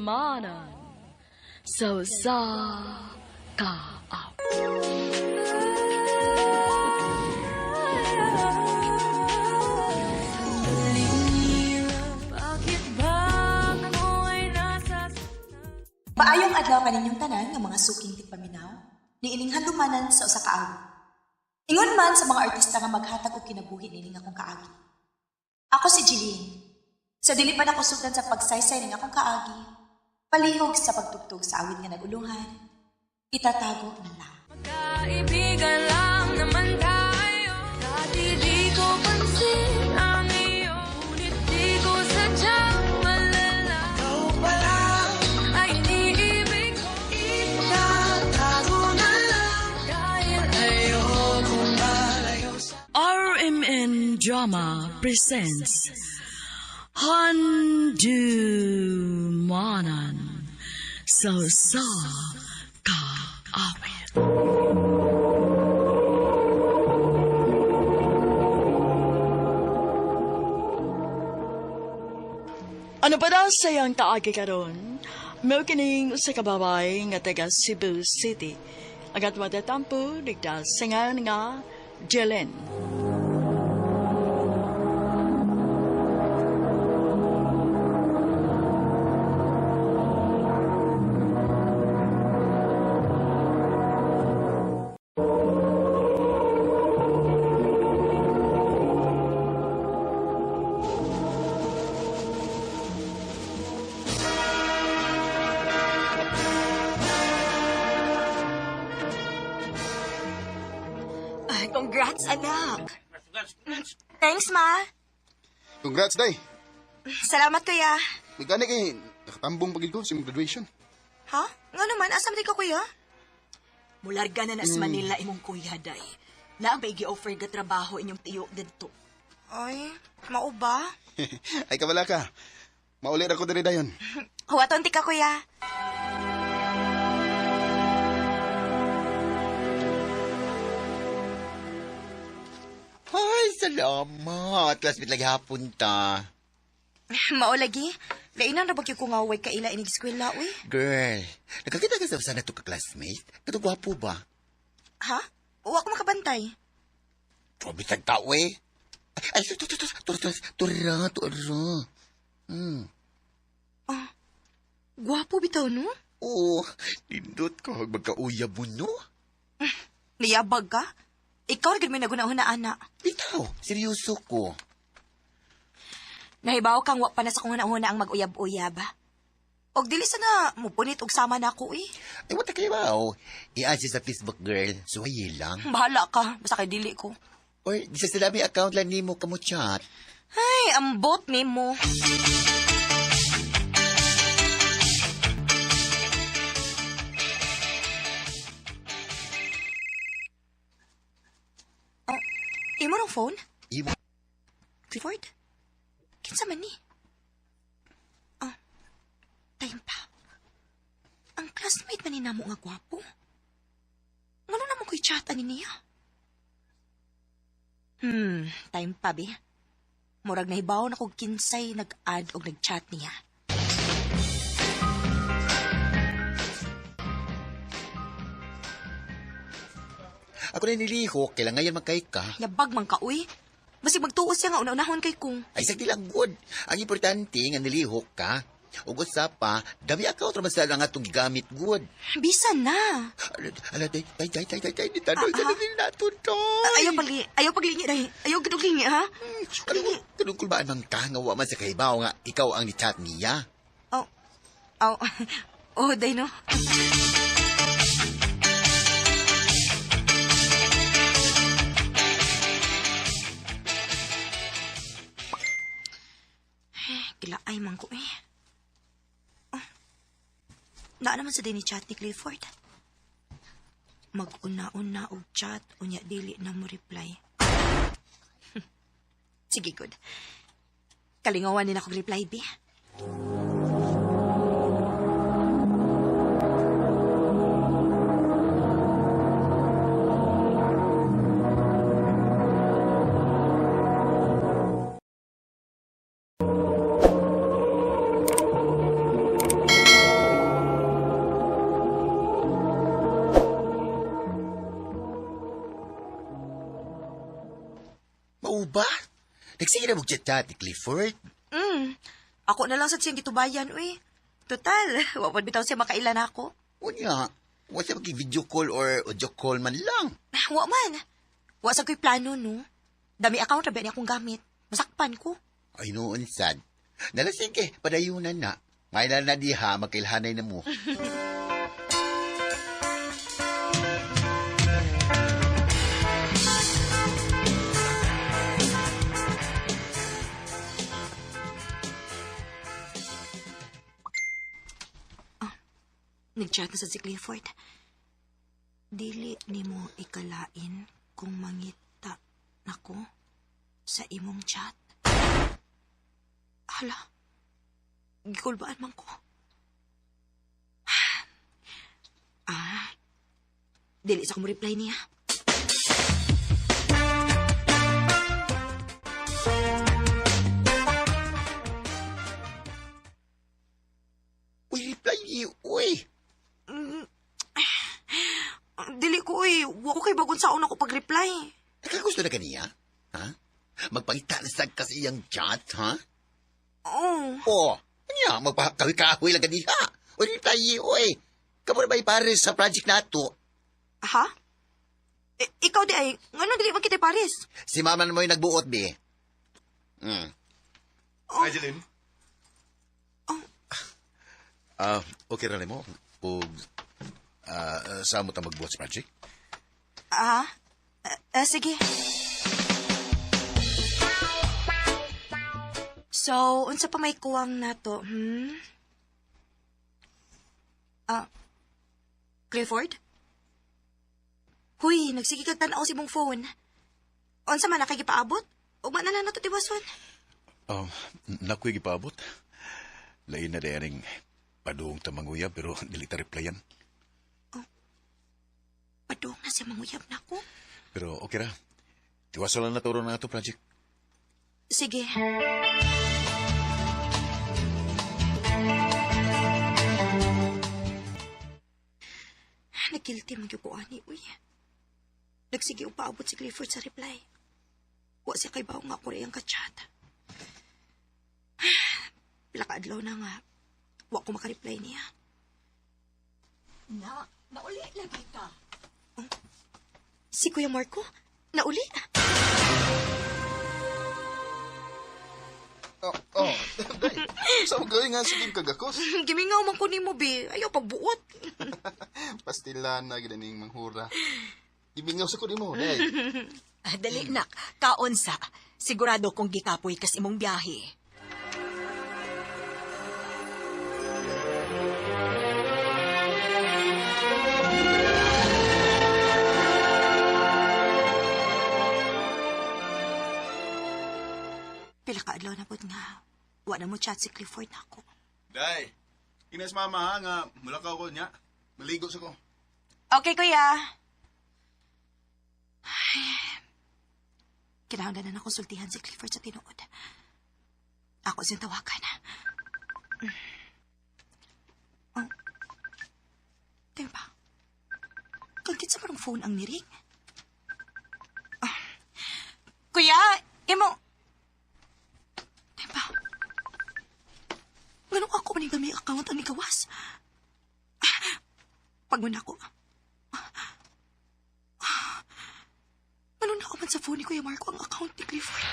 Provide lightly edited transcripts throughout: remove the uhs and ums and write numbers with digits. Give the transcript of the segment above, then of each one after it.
Handumanan sa usa ka awit. Maayong adlaw kaninyong tanan nga mga suking tigpaminaw, niining handumanan sa usa ka awit. Ingon man sa mga artista nga maghatag og kinabuhi nining akong kaagi. Ako si Jeline. Sa dili pa nako sugdan sa pagsaysay ning akong kaagi, palihog sa pagtugtog sa awit nga nagulungan, itatago na lang. Magkaibigan lang naman tayo. Dati di ko pansin ang iyo, ngunit di ko sadyang malala. Ikaw pala ay iniibig ko. Itatago na lang dahil ayokong malayo sa RMN Drama presents Handumanan sa usa ka awit. Ano pa daw sa iyang kaagi karon? Mao kining usa ka babae nga taga Cebu City. Agat matatampo digda sa ngalan nga Jelen. Ay, congrats, anak! Thanks, ma! Congrats, day. Salamat, kuya. May gani kay nakatambong pagid ko sa imong graduation. Ha? Nga naman, asa man di ka, kuya? Mularga na na sa Manila imong kuya, day. Na ang gi-offer ga trabaho inyong tiyo didto. Ay, mao ba? Ay kabala ka. Mauli ra ko diri dayon. Huwaton ti ka, kuya. Ay, salamat. Classmate lagi hapon ta. Mao lagi. Lainan ra ba gyud ko nga way kaila inig eskwela, uy? Girl, nakakita ka sa sana to ka-classmate? Kato gwapo ba? Ha? Wa ko makabantay. Grabe tao eh. Ay, tura, tura, tura. Gwapo bitaw, no? Oo, nindot ka. Magkauyab mo, no? Niyabag ka? Ikaw ra gyud may nagunahon na ana. Bitaw, seryoso ko. Nahibaw kang wa pa na sa kung una ang mag-uyab-uyab. Og dili sana mupunit og sama na ako eh. Ay, what kayo ba? Oh? I-add siya sa Facebook, girl. Suwaye lang. Bahala ka, basta kay dili ko. Or, di sa salami account lang nimo kamo chat. Ay, ambot nimo. Oh, imo rong phone? Imo. Clifford? Kinsa man ni? Oh, time pa. Ang classmate man ni namo nga gwapo. Ngano naman ko'y chat ani niya? Time pa, be. Murag nahibaw na kog kinsay nag-add og nag-chat niya. Ako na nilihok, kailangan ngayon magkay ka. Yabag man ka, uy. Basig magtuos siya nga una-unahon kay kung. Ay, sagdi lang good. Ang importante nga nilihok ka. Ug usa pa, dami account ra man sa lang atong gamit good. Bisan na. Ala, ala, day, day, day, day, day, day, di tanong sa nila nato, Ah, toy. ayaw paglingi, day. Ayaw ginuglingi, ha? Kanong, kanong kulbaan man ka, nga wa man sa kahibaw nga, ikaw ang ni-chat niya. Oh, oh, oh, day no. Gilaay man ko eh. Oh. Naa naman sa din ni chat ni Clifford. Mag-una-una og chat, unya dili na mo reply. Sige, good. Kalingawan din ako reply, be. Mao ba? Nagsige na mag-chat-chat ni Clifford. Ako na lang sa siyang gitubayan, uy. Total, wa pod bitaw siya makailan ako. Unya, wa siya mag-video call or audio call man lang. Wa man. Wa sa ko'y plano, no? Dami account ra ba niya akong gamit. Masakpan ko. Ay noon sad. Nalasing kay, padayunan na. May na na diha, magkailhanay na mo. Nag-chat na sa si Clifford. Dili nimo ikalain kung mangita nako sa imong chat. Hala, gikulbaan man ko. Ah, dili sa ko mo reply niya. Uy, reply niyo, uy. Dili ko eh. Wa ko kay bagon sa ako pag-reply. Nakagusto na kaniya? Ha? Magpangita na sad kasi iyang chat, ha? Oh, Oo. Anya, magpakahoy-kahoy lang kaniya. Uy, reply niyo, uy. Kamo na ba ipare sa project nato? ha? Eh, ikaw di ay, ngano dili man kita Paris? Si mama na mo yung nagbuot, bi. Hi, Jeline. Oh. Ah, okay ra nimo kung sa mo ta magbuhat sa project? Ah, sige. So, unsa pa may kuwang nato, hmm? Ah, Clifford? Huy, nagsige kag tan-aw sa imong phone. Unsa man nakay gipaabot? Ugma na lang nato tiwason. Um, nakoy gipaabot. Lain na dayaning padung ta manguyab pero dili ta replyan. Padung na siya manguyab nako. Pero okay ra. Tiwason lang na turo na ato project. Sige. Nagkilti man gyud ko ani, uy. Nagsige og paabot si Clifford sa reply. Wa siya kay nga ako rin ang kachat. Pila ka adlaw na nga. Wa ko makareply niya. Na, nauli lagi ka. Si Kuya Marco, nauli. Oh, oh. Day. Sa mo gawin nga sige kagakos. Gimingaw man ko nimo be. Ayaw pagbuot. Pastilan na gid ning manghura. Gimingaw sa ko nimo, day. Ah, dali nak, kaon sa. Sigurado kong gikapoy kas imong biyahe. Pila ka adlaw na pud nga. Wa na mo chat si Clifford nako. Day. Inas mama ha nga mulakaw ko niya. Maligo sa ko. Okay, kuya. Ay, kinahanglan na nakonsultihan si Clifford sa tinuod. Ako siyang tawagan. Oh. Diba? Kagkit sa parang phone ang niring. Ah. Kuya, imo... Diba? Ganun ako maning dami account ang ikawas. Pagmuna ko. Ano na man sa phone ni Kuya Marco ang account ni Clifford?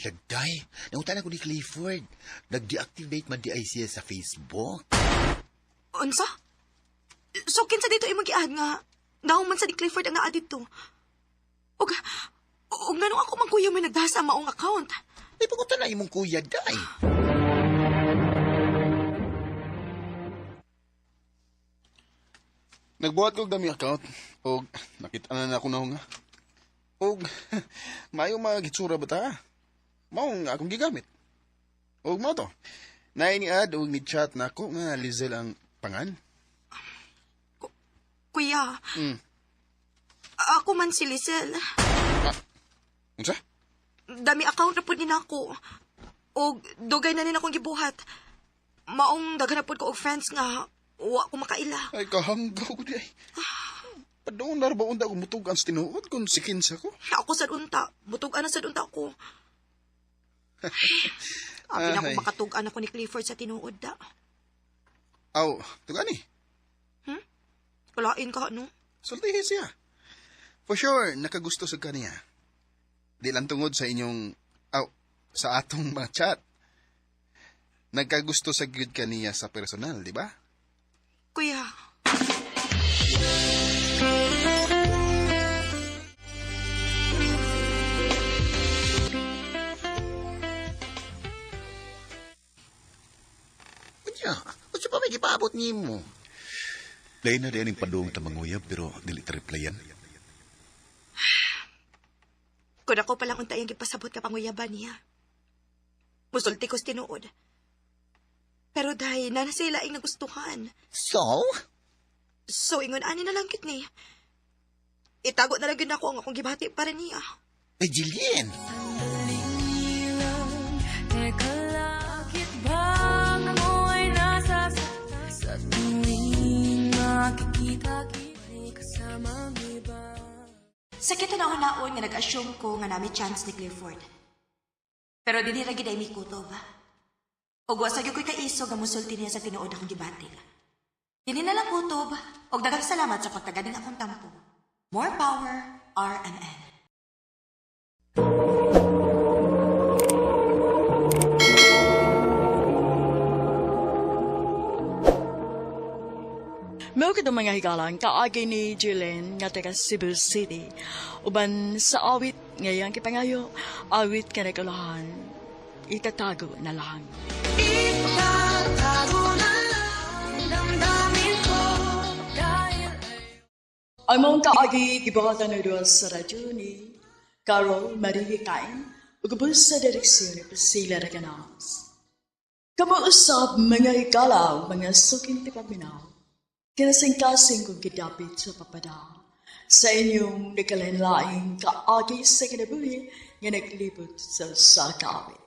Lagday, nangutan ako ni Clifford. Nag-deactivate man di ay siya sa Facebook. Unsa? So, kinsa dito imong giad nga nahuman sa ni Clifford ang naa dito? Og, og nganong ako man kuya may nagdasa maong account? Ay, pagutan na imong kuya, day. Nagbuhat ko og dami account og nakita na nako na nga. Og maayo mga gitsura ba ta? Mao nga akong gigamit. Og mao to. Naay ni add og ni chat nako nga Lizel ang pangan. Kuya, ako man si Lisel. Unsa? Dami account na pud ni nako. Og dugay na ni akong gibuhat. Maong daghan na pud ko og friends nga wa ko makaila. Ay kahanggaw ko di ay. Padung na ba unta kung mutugan sa tinuod kung sikinsa ko? Ako sad unta. Mutug-an na sad unta ko. Abi na Ay. kung makatug-an ako ni Clifford sa tinuod da. Aw, tugani. Kalain ka, no? Sultihi siya. For sure, nakagusto sa kaniya. Di lang tungod sa inyong, aw, sa atong mga chat. Nagkagusto sa gyud kaniya sa personal, di ba? Kuya, Unya, unsa pa may gipaabot nimo? Lain na di aning padung ta manguyab pero dili ta replyan. kung ako palang unta yung gipasabot ka panguyaban niya. Musulti ko sa tinuod. Pero dahil na sila ang nagustuhan. So? So, ingon ani na lang gid ni. Itago na lang gyud ako ang akong gibati para niya. Eh, Jillian. Sandali lang, teka lang. Bakit ba ako ay nasasaktan? Sa tuwing makikita kita, may kasamang iba. Sakit na naon nga nag-assume ko nga nami chance ni Clifford. Pero dinhi ra gid ay mikutob. Ug wa sa gyud ko'y kaisog nga musulti niya sa tinuod akong gibati. Dinhi na lang kutob ug daghang salamat sa pagtagad ng akong tampo. More power, RMN. Mao kadtong mga higalang kaagi ni Jillian nga taga Cebu City. Uban sa awit ngayang kipangayo, awit ka nagulahan, itatago na lang. Itatago na lang damdamin ko dahil Ang mong kaagi gibuhatan na doon sa radyo ni Carol Marie Kain ug ubos sa direksyon ni Priscilla Reganas. Kamuusap mga higalaw, mga suking tipaminaw, kinasingkasing kong gidapit sa papada sa inyong nagkalain-laing kaagi sa kinabuhi nga naglibot sa usa ka awit.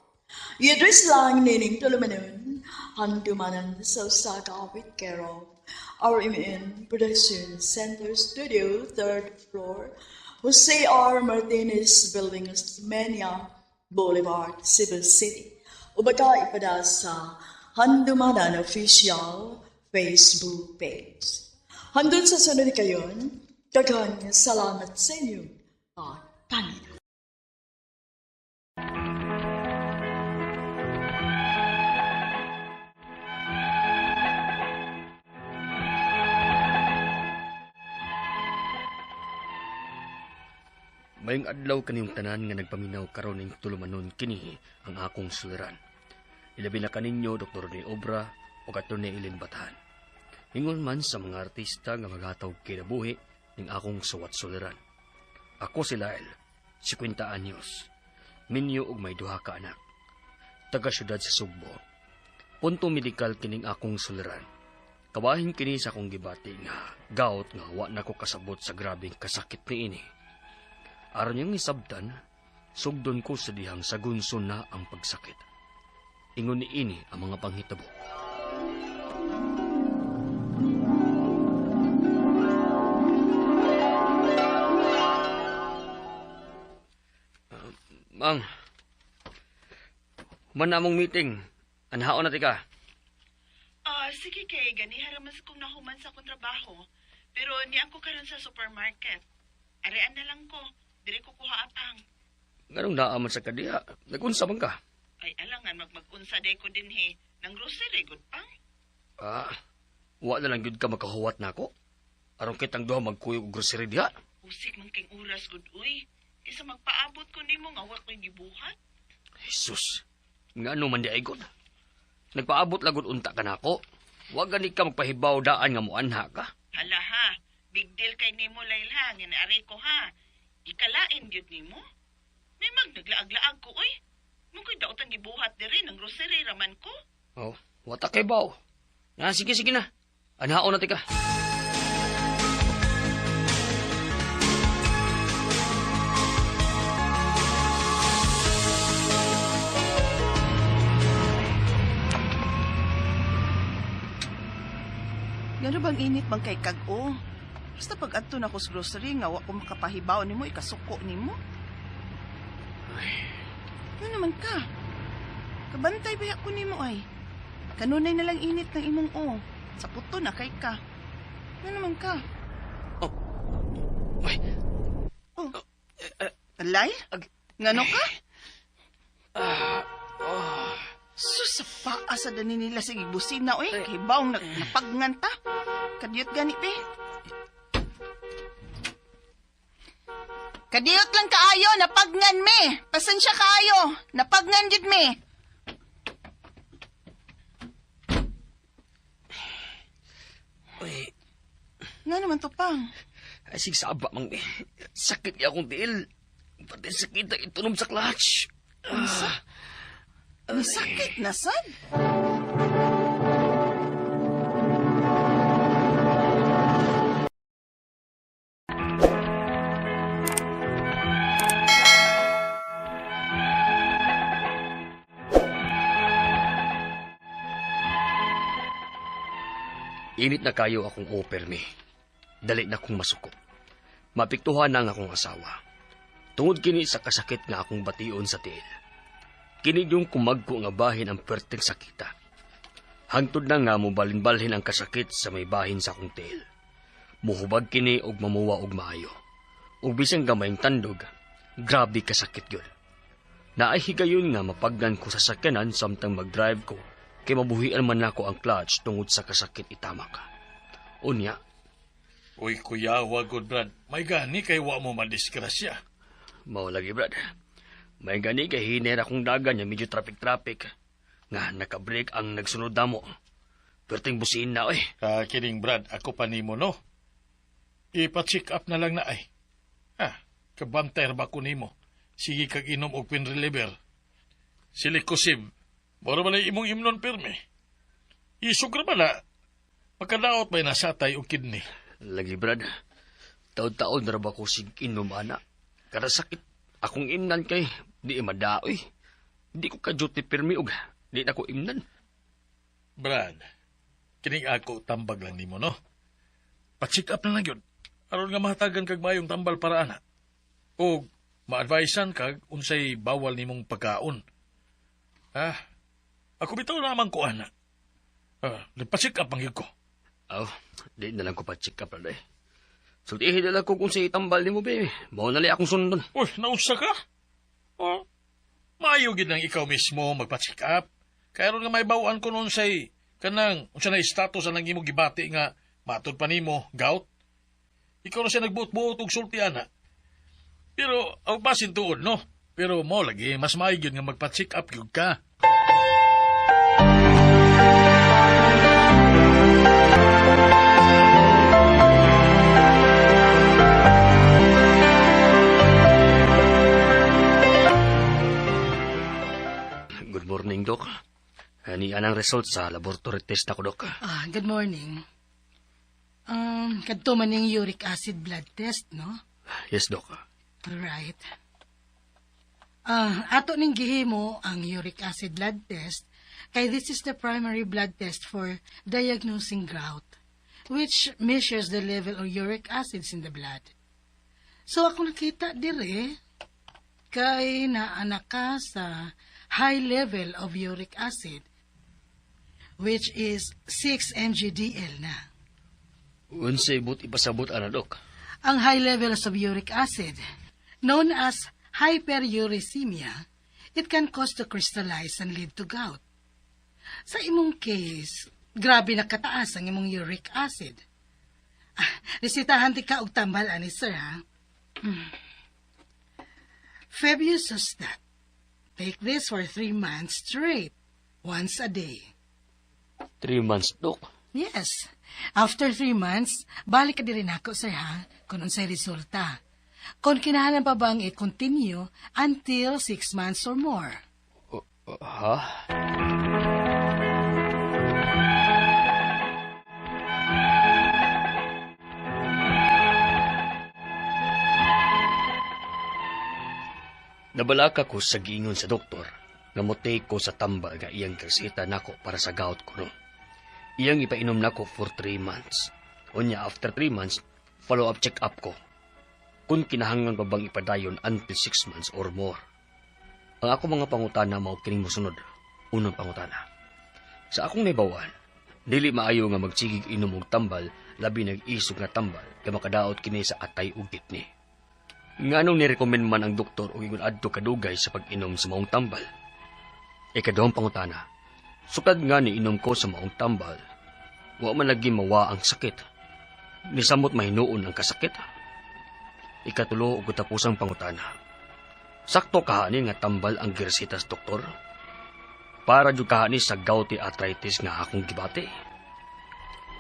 I-address lang nining tulumanon, handumanan sa usa ka awit care of RMN Production Center Studio, 3rd floor, Jose R. Martinez Building, Osmeña Boulevard, Cebu City. O baka ipada sa Handumanan Official Facebook page. Hanggang sa sunod kayon, daghan salamat sa inyo. Pagpaminaw. Mayong adlaw kaniyong tanan nga nagpaminaw karon ning tulumanon kini ang akong suliran. Ilabi na kaninyo Dr. Rene Obra o Atty. Eileen Batahan. Ingon man sa mga artista nga maghatag kinabuhi ning akong suwat suliran. Ako si Lyle, 50 anyos. Minyo og may duha ka anak. Taga syudad sa Sugbo. Punto medikal kining akong suliran. Kabahin kini sa akong gibati nga gout nga wa na ko kasabot sa grabeng kasakit niini. Aron niyang isabtan, sugdon ko sa dihang sagunso na ang pagsakit. Ingon ni ini ang mga panghitabo. Mang, man na among meeting. Anhaon na tika. Ah, sige kay ganiha ra man sa kong nahuman sa akong trabaho. Pero niang ko karon sa supermarket. Arean na lang ko. Diri ko kuha apang. Nganong naaman sa kadiha? Nagunsa man ka? Ay alangan magmagunsa day ko dinhi. Nang grocery gud pang. Ah, wa na lang gyud ka makahuwat nako. Aron kitang duha magkuyog og grocery diha. Usik man king oras gud uy. Isa magpaabot ko nimo nga wa ko'y gibuhat. Jesus, ngano man di ay god. Nagpaabot lagod unta ka nako. Wa gani ka magpahibaw daan nga muanha ka. Hala ha. Big deal kay nimo Layla nga naari ko ha. Ikalain gyud nimo. May magnaglaag-laag ko uy. Mo ko'y daotang gibuhat diri nang grocery raman ko. Oh, wata kay baw. Na sige sige na. Anhaon na tika. Ngano bang init man kay kag-o? Basta pag adto na ko sa grocery nga wa ko makapahibaw nimo ikasuko nimo. Ano naman ka? Kabantay ba ko nimo ay? Kanunay na lang init ng imong o. Sa puto na kay ka. Ano naman ka? Oh. Ay. Oh. Alay? Ngano ka? Oh. Sus, sa paa sa dani nila sa gibusina, oy. Kay baong napagnganta. Kadiyot gani, be. Kadiyot lang kaayo, napagnan me. Pasensya kaayo, napagnan gid me. Uy, Nga naman to pang. ay sigsaba mang eh. Sakit niya akong tiil. Pati sakit ang itunom sa clutch. Unsa? Sakit na sad. Init na kayo akong offer me. Dali na kong masuko. Mapiktuhan na ang akong asawa. Tungod kini sa kasakit nga akong bation sa tiil. Kini yung kumagko nga bahin ang perting sakita. Hangtod na nga mobalin-balhin ang kasakit sa may bahin sa akong tiil. Muhubag kini og mamuwa og maayo. Ug bisan gamayng tandog, grabe kasakit yun. Naay higayon nga mapagnan ko sa sakyanan samtang mag-drive ko kay mabuhian man nako ang clutch tungod sa kasakit itamak. Unya, Uy, kuya, wagod, Brad. May gani kay wa mo madisgrasya. Mao lagi, Brad. May gani kay hiner akong dagan nga medyo traffic-traffic. Nga nakabreak ang nagsunod namo. Perting busin na, oy. Kining, Brad, ako pa nimo, no? Ipa-check up na lang na ay. Ha, kabantay ba ko nimo? Sige kag inom og pain reliever. Silikosib. Mura ba na imong imnon pirmi? Isog ra ba na? Pagkadaot ba'y nasatay og kidney? Lagi, Brad. Taon-taon na ba ko sig inom, ana? Kada sakit, akong imnan kay di madaoy. Di ko ka-duty pirmi og di na ko imnan. Brad, kining ako tambag lang nimo, no? Pa-check up na lang yun. Aron nga mahatagan kag mayong tambal para ana. O ma-advisean kag unsay bawal nimong pagkaon. Ah, ako bitaw naman ko ana. Ah, nagpa-check up ang yun ko. Aw, di na lang ko pa-check up na eh. Sultihin na lang ko kung sa itambal nimo, be. Mao na akong sundon. Uy, nausa ka? Oh, maayo gid nang ikaw mismo magpa-check up. Kaya aron nga may bawaan ko noon say kanang unsa na status anang imong gibati nga matud pa nimo gout. Ikaw na siya nagbuot-buot og sulti ana. Pero aw basin tuod no. Pero mo lagi mas maayo gyud nga magpa-check up gyud ka. Good morning, Doc. Ani anang result sa laboratory test ako, Doc. Ah, good morning. Kadto man ning uric acid blood test, no? Yes, Doc. Right. Ah, ato ning gihimo ang uric acid blood test kay this is the primary blood test for diagnosing gout, which measures the level of uric acids in the blood. So ako nakita dire kay naanak ka sa high level of uric acid, which is 6 mgdl na. Unsay but ipasabot ana, Doc? Ang high levels of uric acid, known as hyperuricemia, it can cause to crystallize and lead to gout. Sa imong case, grabe na kataas ang imong uric acid. Ah, resitahan di ka og tambal ani sir ha. Febuxostat. Take this for 3 months straight, once a day. 3 months, Doc. Yes. After 3 months, balik ka diri nako, sir, ha? Kung unsay resulta. Kung kinahanglan pa bang i-continue until 6 months or more. Ha? Nabalaka ko sa giingon sa doktor nga motake ko sa tambal nga iyang reseta nako para sa gout ko no. Iyang ipainom nako for 3 months. Unya after 3 months, Follow-up check-up ko. Kung kinahanglan pa bang ipadayon until 6 months or more. Ang ako mga pangutana mao kining mosunod. Unang pangutana. Sa akong nahibaw-an, dili maayo nga magsigig inom og tambal, labi nag isog nga tambal, kay makadaot kini sa atay ug kidney. Nganong ni-recommend man ang doktor og ingon adto kadugay sa pag-inom sa maong tambal? Ikaduhang pangutana. Sukad nga ni inom ko sa maong tambal, wa man lagi mawa ang sakit. Nisamot mahinuon ang kasakit. Ikatulo ug katapusang pangutana. Sakto kaha ni nga tambal ang gireseta sa doktor? Para jud kaha ni sa gouty arthritis nga akong gibati?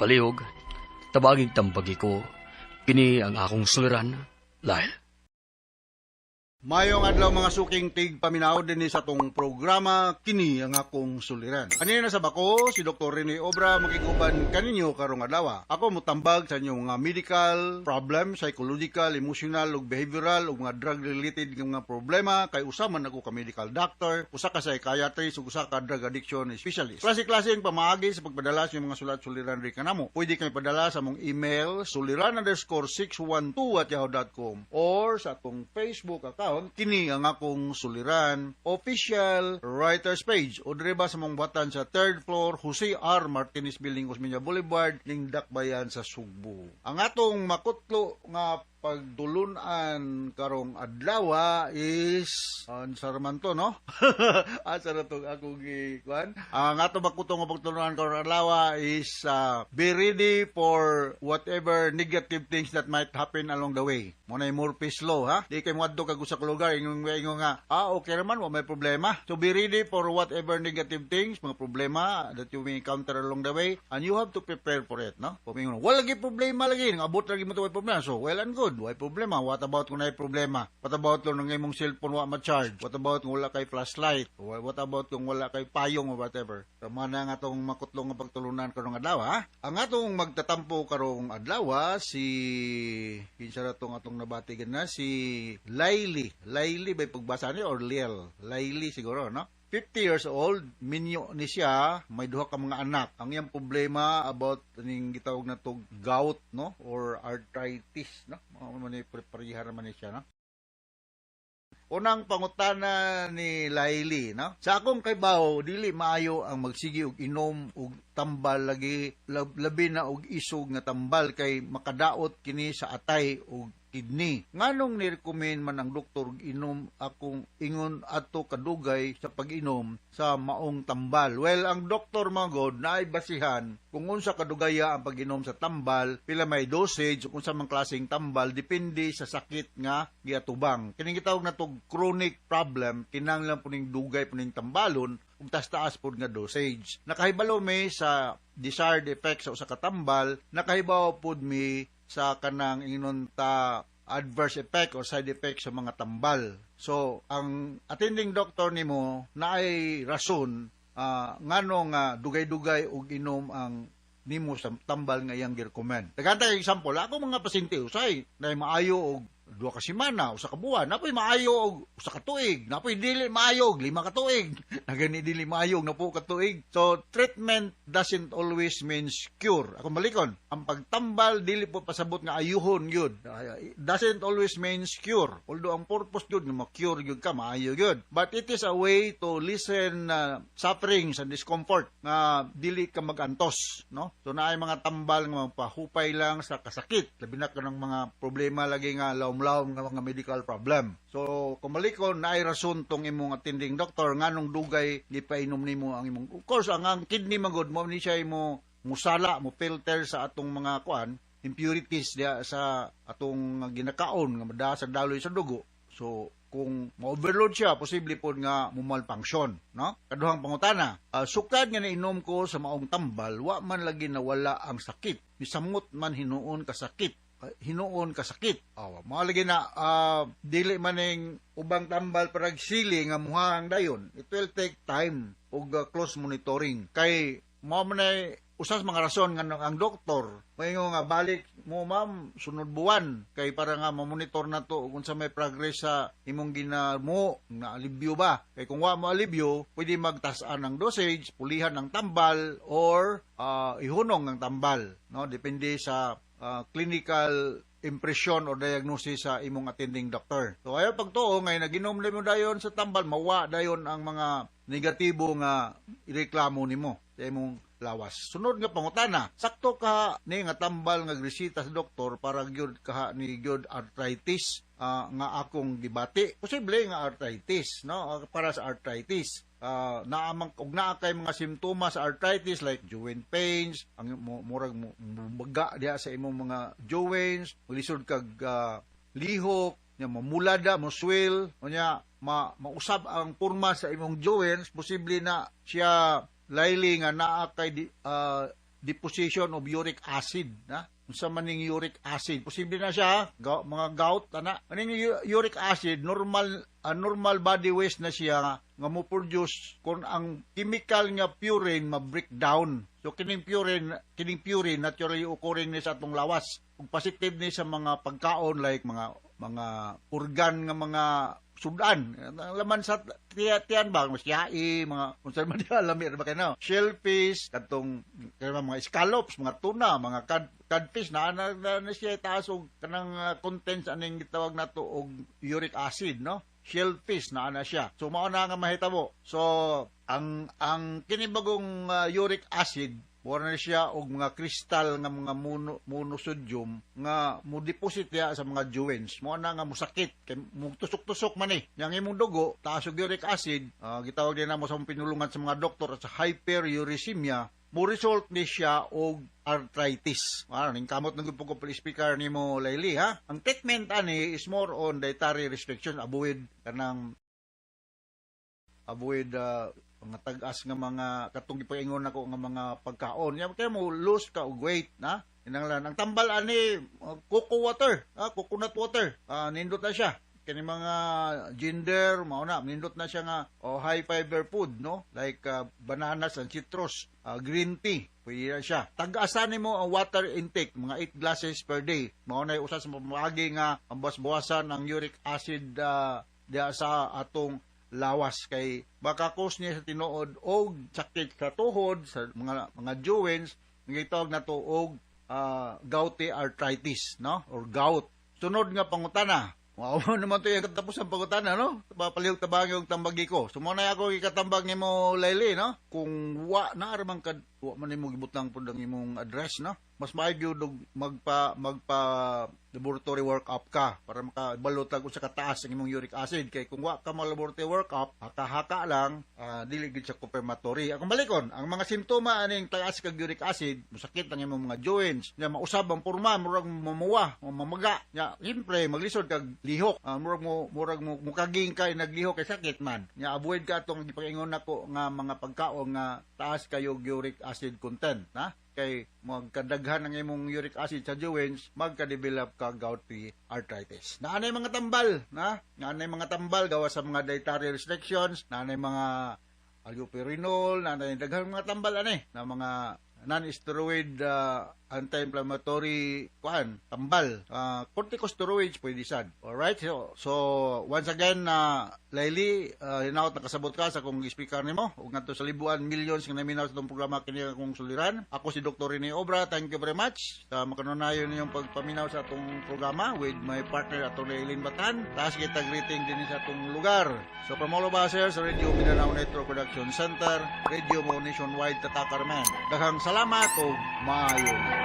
Palihog, tabagig tambagi ko, kini ang akong suliran, Lyle. Mayong adlaw, mga suking tig paminaw, dinhi sa atong programa "Kini ang Akong Suliran". Kanina sa bako si Dr. Rene Obra makiguban kaninyo karong adlaw. Ako mutambag sa inyong mga medical problem, psychological, emotional ug behavioral ug mga drug related nga mga problema kay usa man ako ka medical doctor, usa ka psychiatrist ug usa ka drug addiction specialist. Klase-klase ang pamaagi sa pagpadala sa inyong mga sulat suliran ri kanamo. Pwede kay padala sa among email suliran_612@yahoo.com or sa atong Facebook account "Kini ang Akong Suliran Official Writers Page" o diri ba sa mong batan sa third floor, Jose R. Martinez Building, Osmeña Boulevard, ning Dakbayan sa Sugbo. Ang atong makutlo nga pagtulunan karong adlaw is unsa man to, no? Asa na tong akong gikuan? Ang atong makutlo nga pagtulunan karong adlaw is be ready for whatever negative things that might happen along the way. Mao na Murphy's Law, ha? Di kay moadto kag usa ka lugar ingon ingon nga, "Ah, okay raman, wa may problema." So be ready for whatever negative things, mga problema that you may encounter along the way, and you have to prepare for it, no? Kung ingon, "Wala lagi problema lagi, abot lagi mo to, way problema." So well and good, way problema. What about kung naay problema? What about kung ang imong cellphone wa ma-charge? What about kung wala kay flashlight? What about kung wala kay payong or whatever? So, mao na nga atong makutlo nga pagtulunan karong adlaw, ha? Ang atong magtatampo karong adlaw, si kinsa ra tong atong nabati na si Laili. Laili ba pagbasa ni or Liel? Laili siguro, no? 50 years old, minyo ni siya, may duha ka mga anak. Ang iyang problema about ning gitawag na to gout, no? Or arthritis, no? Mao man ni pareha man ni siya, no? Unang pangutana ni Laili, no? Sa akong kaybaw, dili maayo ang magsigi og inom og tambal lagi, labi na og isog nga tambal kay makadaot kini sa atay og kidney. Nganong ni-recommend man ang doktor og inom akong ingon ato kadugay sa pag-inom sa maong tambal? Well, ang doktor magod naay basihan kung unsa kadugaya ang pag-inom sa tambal, pila may dosage, kung unsa man klaseng tambal, depende sa sakit nga giatubang. Kining gitawag na to chronic problem, kinahanglan po ning dugay po ning tambalon ug taas pod nga dosage. Nakahibalo mi sa desired effect sa usa ka tambal, nakahibaw pod mi sa kanang ingnon ta adverse effect or side effect sa mga tambal. So, ang attending doctor nimo naay rason ngano nga dugay-dugay og inom ang nimo sa tambal nga iyang gi-recommend. Daghan kay example, ako mga pasyente usay na maayo og 2 ka semana, 1 ka buwan, napoy maayo og 1 ka tuig, napoy dili maayo og 5 ka tuig, nagani dili maayo og 10 ka tuig. So treatment doesn't always means cure. Ako balikon, ang pagtambal dili po pasabot nga ayuhon gyud. Doesn't always means cure. Although ang purpose gyud nga ma-cure gyud ka, maayo gyud. But it is a way to lessen sufferings and discomfort nga dili ka magantos, no? So naay mga tambal nga magpahupay lang sa kasakit, labi na kanang mga problema lagi nga lawom-lawom nga mga medical problem. So kung malikon, naay rason tong imong attending doctor nganong dugay gipainom nimo ang imong. Of course, ang kidney magod mo ni siya mo musala, mo filter sa atong mga kuan, impurities diya sa atong ginakaon nga madaa sa daloy sa dugo. So kung ma-overload siya, posible pod nga mumalfunction, no? Kaduhang pangutana, sukad nga nainom ko sa maong tambal, wa man lagi nawala ang sakit. Misamot man hinuon kasakit. Hinuon kasakit. Awa, mga lagi na dili man ning ubang tambal parag sili nga muhang dayon. It will take time ug close monitoring. Kay mao man ay usas mga rason nga ang doktor moingon nga, "Balik mo, ma'am, sunod buwan," kay para nga mamonitor na to kung sa may progress sa imong ginamo na alibyo ba. Kay kung wa mo alibyo, pwede magtas-an ng dosage, pulihan ng tambal or ihunong ng tambal, no? Depende sa clinical impression or diagnosis sa imong attending doctor. So ayaw pagtuo ngay naginom mo dayon sa tambal, mawa dayon ang mga negatibo nga ireklamo nimo sa imong lawas. Sunod nga pangutana, sakto ka ni nga tambal nga gresita sa doktor para gyud kaha ni gyud arthritis nga akong gibati? Posible nga arthritis, no? Para sa arthritis. Naamang og naa kay mga simptomas sa arthritis like joint pains, ang murag mo maga diha sa imong mga joints, lisod kag lihok, nya mamulada, mo swell, unya mausab ang porma sa imong joints, posible na siya, Laili, nga naa kay deposition of uric acid na. Unsa man ning uric acid? Posible na siya mga gout ana. Aning uric acid, normal normal body waste na siya nga mo produce kung ang chemical nga purine ma-break down. So kining purine naturally occurring ni sa atong lawas ug positive ni sa mga pagkaon like mga organ nga mga sudan. Ang laman sa tiyan ba, mas yai, mga unsa man diha, lami ba kay no? Shellfish, katong kay mga scallops, mga tuna, mga codfish na siya taas og kanang contents aning gitawag nato og uric acid, no? Shellfish na siya. So mao na nga mahitabo. So ang kini bagong uric acid, mura na siya og mga kristal nga mga monosodium nga mo deposit diha sa mga joints. Mo na nga musakit kay mo tusok-tusok man eh. Yang imong dugo taas og uric acid, gitawag din namo sa pinulungan sa mga doktor sa hyperuricemia, mo result ni siya og arthritis. Ano, ning kamot ng ko speaker nimo, Laili, ha. Ang treatment ani is more on dietary restriction, avoid kanang avoid mga tag-as nga mga katong gipaingon nako nga mga pagkaon. Ya kaya mo lose ka og weight na. Kinahanglan ang tambal ani coco water, coconut water. Nindot na siya. Kani mga ginger mao na nindot na siya nga oh, high fiber food, no, like bananas and citrus, green tea pwede na siya. Tag-asan nimo ang water intake, mga 8 glasses per day. Mao na usa sa pamaagi nga ambas-bawasan ang uric acid diha sa atong lawas kay baka cause niya sa tinuod og sakit sa tuhod, sa mga joints nga gitawag nato og gouty arthritis, no, or gout. Sunod nga pangutana. Wow naman to yung katapos ang pangutana, no? Palihog tabangi og tambagi ko. So mo na ako ikatambag nimo, Laili, no? Kung wa na man kad wa man nimo gibutang pud ang imong address, no? Mas maayo gyud og magpa laboratory work-up ka para makabalo tag unsa kataas ang imong uric acid, kay kung wa ka mo laboratory work-up, haka-haka lang, dili gid siya confirmatory. Akong balikon, ang mga simptoma aning taas kag uric acid, musakit ang imong mga joints, nya mausab ang porma, murag mumuwa o mamaga. Nya siyempre maglisod kag lihok, murag mo mukaging kay naglihok kay sakit man. Nya avoid ka atong gipaingon nako nga mga pagkaon nga taas kayo uric acid content, na kay magkadaghan ang imong uric acid sa joints, magka-develop ka gouty arthritis. Naanay mga tambal, na? Naanay mga tambal gawa sa mga dietary restrictions, naanay mga allopurinol, naanay daghang mga tambal ani na mga non-steroid anti-inflammatory kuan tambal, corticosteroids pwede sad. Alright, so once again, na Laili, hinaot nakasabot ka sa akong speaker nimo ug ngadto sa libuan millions nga naminaw sa atong programa kini akong suliran. Ako si Dr. Rene Obra. Thank you very much sa makanunayon ninyong pagpaminaw sa atong programa with my partner, Atty. Eileen Batan. Taas kita greeting din sa atong lugar. So from all of us here sa Radio Mindanao Network Production Center, Radio Mo Nationwide, Tatakar Man, daghang salamat ug maayo.